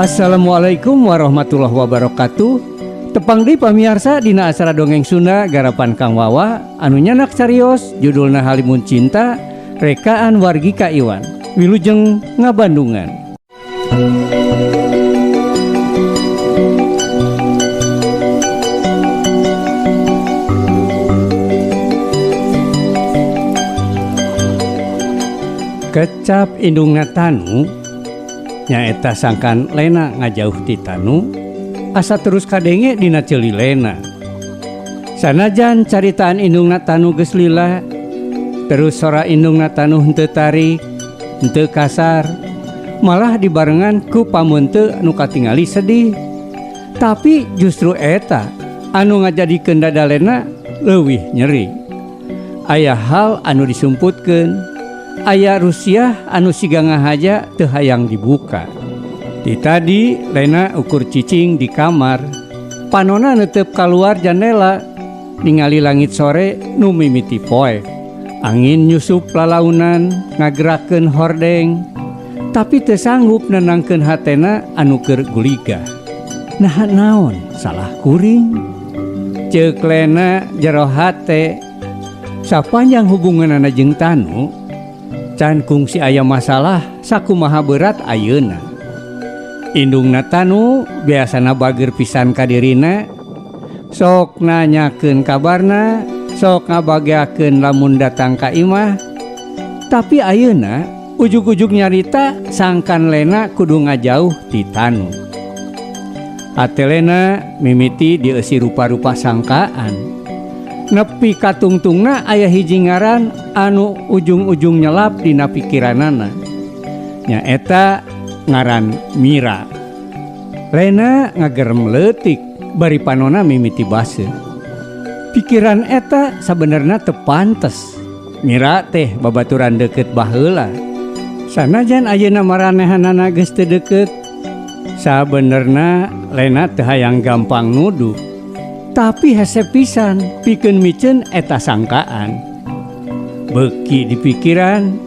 Assalamualaikum warahmatullahi wabarakatuh. Tepang deui pamiarsa dina acara Dongeng Sunda garapan Kang Wawa anu nyandak carios judulna Halimun Cinta rekaan wargi Ka Iwan. Wilujeng ngabandungan. Kecap indungna tanu nyaeta sangkan Lena ngajauh ti tanu asa terus kadenge dina ceuli Lena. Sanajan caritaan indungna tanu geus lila, terus sora indungna tanu henteu tarik, henteu kasar, malah dibarengan ku pameunte nu katingali sedih. Tapi justru eta anu ngajadikeun dada Lena leuwih nyeri. Aya hal anu disumputkeun, aya rusiah anu siga ngahaja teu hayang dibuka. Ti tadi Lena ukur cicing di kamar, panona netep kaluar jandela ningali langit sore nu mimiti poek. Angin nyusup lalaunan ngagerakeun hordeng, tapi teu sanggup nenangkeun hatena anu keur guligah. Naha naon salah kuring? Ceuk Lena jero hate. Sapanjang hubunganana jeung Tanu, can kungsi aya masalah sakumaha berat ayeuna. Indungna Tanu biasana bager pisan ka dirina, sok nanyakeun kabarna, sok ngabageakeun lamun datang ka imah. Tapi ayeuna ujug-ujug nyarita sangkan Lena kudu ngajauh ti Tanu. Hate Lena mimiti dieusi rupa-rupa sangkaan. Nepi katungtungna aya hiji ngaran anu ujung-ujung nyelap dina pikiranana. Nyaeta ngaran Mira. Lena ngagerem leutik bari panona mimiti baseuh. Pikiran eta sabenerna teu pantes. Mira teh babaturan deukeut baheula. Sanajan ayeuna maranehanana geus teu deukeut, sabenerna Lena teu hayang gampang nuduh. Tapi hese pisan pikeun miceun eta sangkaan. Beuki dipikiran,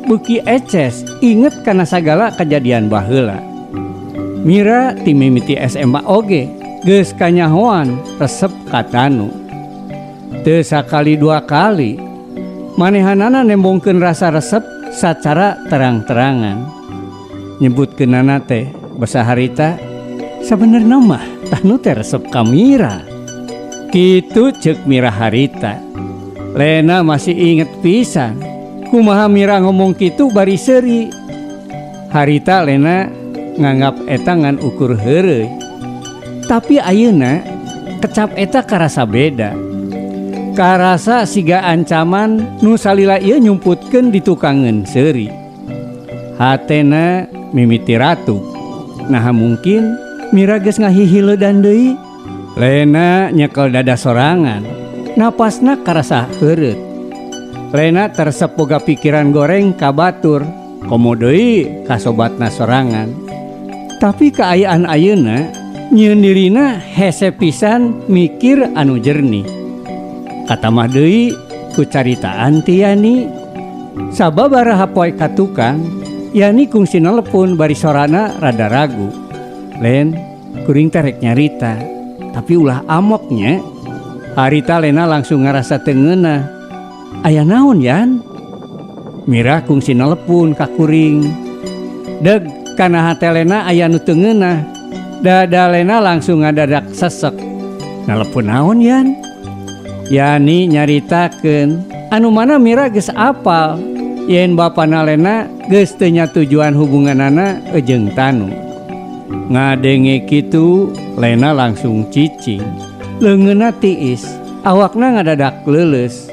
beuki eces inget kana sagala kajadian baheula. Mira ti mimiti SMA oge geus kanyahoan resep ka Tanu. Teu sakali dua kali manehanana nembongkeun rasa resep sacara terang-terangan. Nyebutkeunana teh basa harita sabenerna mah Tanu teh resep ka Mira. Kitu ceuk Mira harita. Lena masih inget pisan kumaha Mira ngomong kitu bari seuri. Harita Lena nganggap eta ngan ukur heureuy. Tapi ayeuna kecap eta karasa beda. Karasa siga ancaman nu salila ieu nyumputkeun ditukangeun seuri. Hatena mimiti ratu. Naha mungkin Mira geus ngahihileudan deui. Lena nyekel dada sorangan. Napasna karasa heureut. Lena teresep boga pikiran goreng ka batur, komo deui ka sobatna sorangan. Tapi kaayaan ayeuna nyieun dirina hese pisan mikir anu jernih. Katamah deui ku caritaan ti Yani. Sababaraha poe ka tukang, Yani kungsi nelepon bari sorana rada ragu. Len, kuring teh rek nyarita, tapi ulah amoknya. Harita Lena langsung ngarasa teu ngeunah. Aya naon Yan? Mira kungsi nelepon ka kuring. Deg kana hate Lena aya nu teu ngeunah. Dada Lena langsung ngadadak sesek. Nelepon naon Yan? Yani nyaritakeun anu mana Mira geus apal yen bapana Lena geus teu nyatujuan hubunganana jeung Tanu. Ngadenge kitu Lena langsung cicing. Leungeunna tiis, awakna ngadadak leuleus.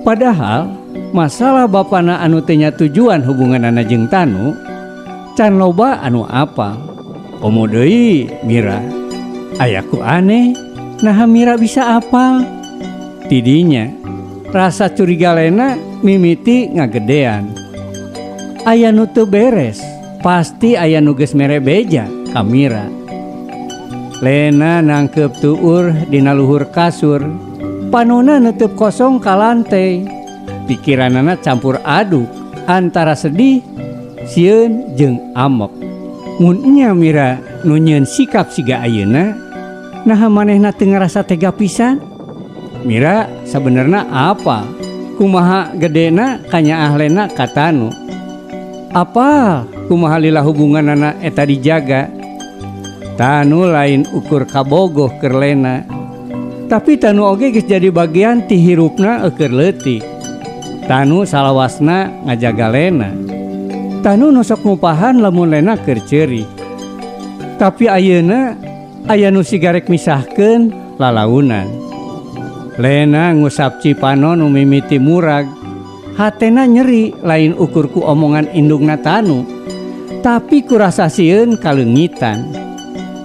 Padahal masalah bapana anu teu nyatujuan hubunganana jeung Tanu can loba anu apal. Komo deui Mira. Aya ku aneh, naha Mira bisa apal? Tidinya rasa curiga Lena mimiti ngagedean. Aya nu teu beres, pasti aya nu geus mere beja ka Mira. Lena nangkeup tuur dina luhur kasur. Panona neuteub kosong ka lantei. Pikiranana campur aduk antara sedih, sieun jeung ambek. Mun nya Mira nu nyieun sikap siga ayeuna, naha manehna teu ngarasa tega pisan? Mira sabenerna apal kumaha gedena kanyaah Lena ka Tanu. Apal kumaha lila hubunganana eta dijaga. Tanu lain ukur kabogoh keur Lena. Tapi Tanu oge geus jadi bagian ti hirupna eukeun leutik. Tanu salawasna ngajaga Lena. Tanu nu sok ngupahan lamun Lena keur ceurik. Tapi ayeuna aya nu siga rek misahkeun lalaunan. Lena ngusap cipano nu mimiti murag. Hatena nyeri lain ukur ku omongan indungna Tanu, tapi ku rasa sieun kaleungitan.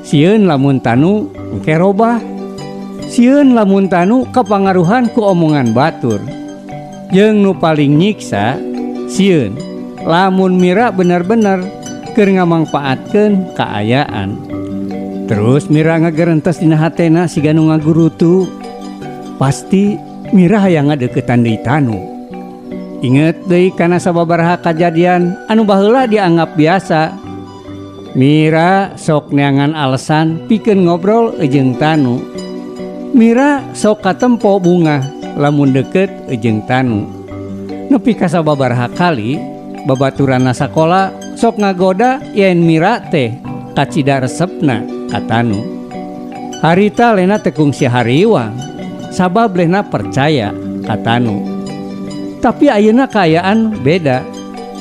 Sieun lamun Tanu engke robah. Sieun lamun Tanu kapangaruhan ku omongan batur. Jeung nu paling nyiksa, sieun lamun Mira bener-bener keur ngamangpaatkeun kaayaan. Terus Mira ngagerentes dina hatena siga nu ngagurutu. Pasti Mira hayang ngadeuketan deui Tanu. Inget deui kana sababaraha kajadian anu baheula dianggap biasa. Mira sok neangan alasan pikeun ngobrol jeung Tanu. Mira sok katempo bungah lamun deukeut jeung Tanu. Nepi ka sababaraha kali babaturanna sakola sok ngagoda yen Mira teh kacida resepna ka Tanu. Harita Lena teu kungsi hariwang sabab Lena percaya ka Tanu. Tapi ayeuna kaayaan beda.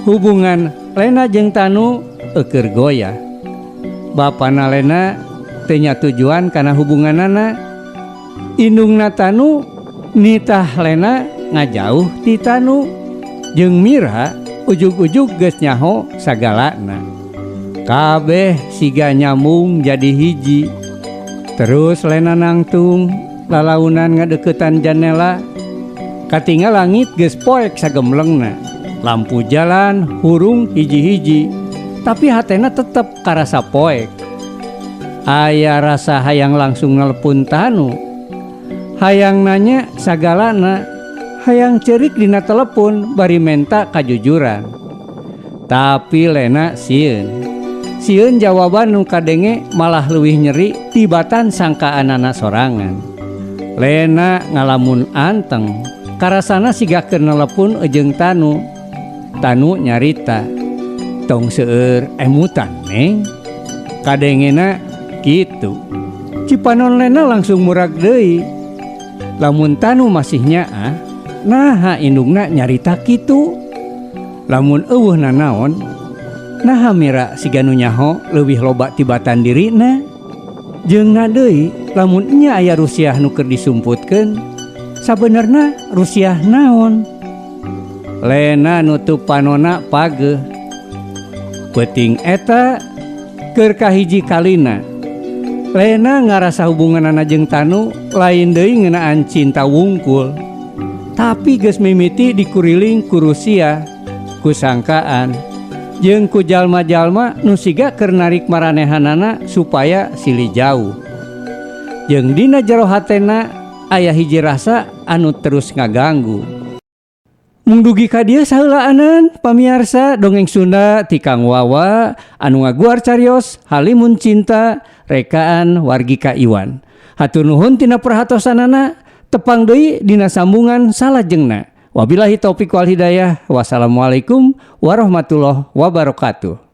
Hubungan Lena jeung Tanu eueur goyah. Bapana Lena teu nyatujuan kana hubunganana. Indungna Tanu nitah Lena ngajauh ti Tanu. Jeung Mira ujug-ujug geus nyaho sagalana. Kabeh siga nyambung jadi hiji. Terus Lena nangtung lalaunan ngadeuketan janela. Katingal langit geus poek sagemlengna. Lampu jalan hurung hiji-hiji, tapi hatena tetep karasa poek. Aya rasa hayang langsung nelpon Tanu. Hayang nanya sagalana, hayang ceurik dina telepon bari menta kajujuran. Tapi Lena sieun. Sieun jawaban nu kadenge malah leuwih nyeri tibatan sangkaanana sorangan. Lena ngalamun anteng. Karasana siga keur nelepon jeung Tanu. Tanu nyarita, "Tong seueur emutan, Neng." Kadengena kitu. Cipanon Lena langsung murag deui. Lamun Tanu masih nyaah, naha indungna nyarita kitu? Lamun euweuh nanaon, naha Mira siga nu nyaho leuwih loba tibatan dirina? Jeung na deui, lamun nya aya rusiah nu keur disumputkeun, sabenerna rusiah naon? Lena nutup panona pageuh. Peuting eta keur kahiji kalina. Lena ngarasa hubunganana jeung Tanu lain deui ngeunaan cinta wungkul. Tapi geus mimiti dikuriling ku rusiah, ku sangkaan, jeung ku jalma-jalma nu siga keur narik maranehanana supaya silih jauh. Jeung dina jero hatena aya hiji rasa anu terus ngaganggu. Mung dugi ka dieu saheulaanan pamiarsa dongeng Sunda ti Kang Wawa anu ngaguar carios Halimun Cinta rekaan Wargika Iwan. Hatur nuhun tina perhatosanana, tepang deui dina sambungan salajengna. Wabillahi taufik wal hidayah. Wassalamualaikum warahmatullahi wabarakatuh.